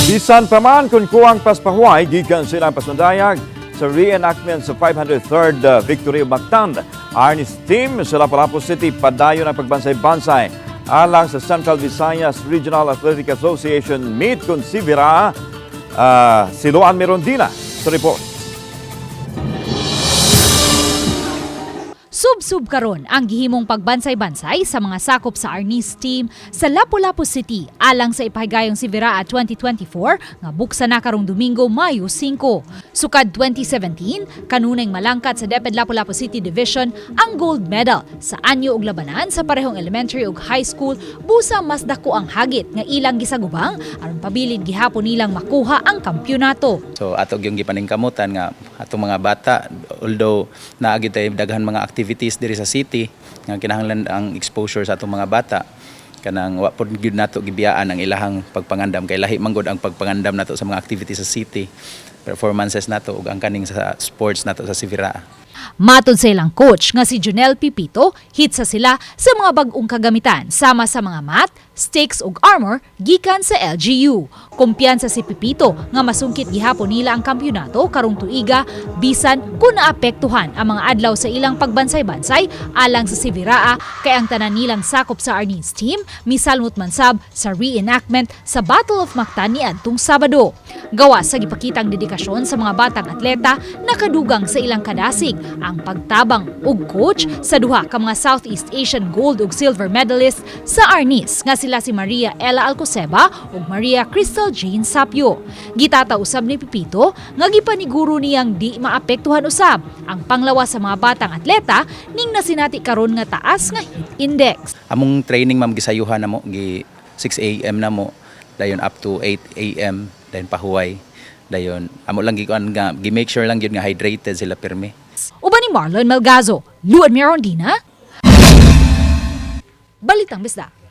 Bisan pa man kung kuwang pas pahuway gikan silang pasundayag sa reenactment sa 503rd Victory of Mactan. Arnis team sa Lapu-Lapu City padayon ang pagbansay-bansay alang sa Central Visayas Regional Athletic Association meet kung si Vera, si Luan Mirondina sa report. Sub-sub karon ang gihimong pagbansay-bansay sa mga sakop sa Arnis team sa Lapu-Lapu City alang sa ipahigayong Siviraa 2024 nga buksan na karong Domingo, Mayo 5. Sukad 2017, kanunay malangkat sa DepEd Lapu-Lapu City Division ang gold medal sa anyo ug labanan sa parehong elementary ug high school, busa mas dako ang hagit nga ilang gisagubang aron pabilin gihapon nilang makuha ang kampyonato. So ato gyung gipaningkamutan nga atong mga bata, although naa gyud tay daghan mga activities diri sa city nga kinahanglan ang exposure sa atong mga bata, kanang wa pod gyud nato gibiyaan ang ilahang pagpangandam kay lahi man gud ang pagpangandam nato sa mga activities sa city, performances nato ug ang kaning sa sports nato sa Siviraa. Matod sa ilang coach nga si Junel Pipito, hitsa sila sa mga bag-ong kagamitan sama sa mga mat, sticks ug armor gikan sa LGU. Kumpiyansa si Pipito nga masungkit gihapon nila ang kampyonato karong tuiga bisan kung naapektuhan ang mga adlaw sa ilang pagbansay-bansay alang sa Siviraa kay ang tanan nilang sakop sa Arnis team misalmot man sab sa reenactment sa Battle of Mactan niadtong Sabado. Gawa sa gipakitang dedikasyon sa mga batang atleta, nakadugang sa ilang kadasig ang pagtabang ug coach sa duha ka mga Southeast Asian gold ug silver medalist sa Arnis nga sila si Maria Ella Alcoseba ug Maria Crystal Jane Sapio. Gitata usab ni Pipito nga gipaniguro niyang di maapektuhan usab ang panglawas sa mga batang atleta ning nasinati karon nga taas nga heat index. Among training, ma'am, gisayuhan na mo, gi 6 a.m. na mo dayon up to 8 a.m., dayon pahuway, dayon amo lang gikuan nga gi make sure lang gyud nga hydrated sila pirmi. Uban ni Marlon Melgazo, Luan Mirondina, Balitang Bisdak.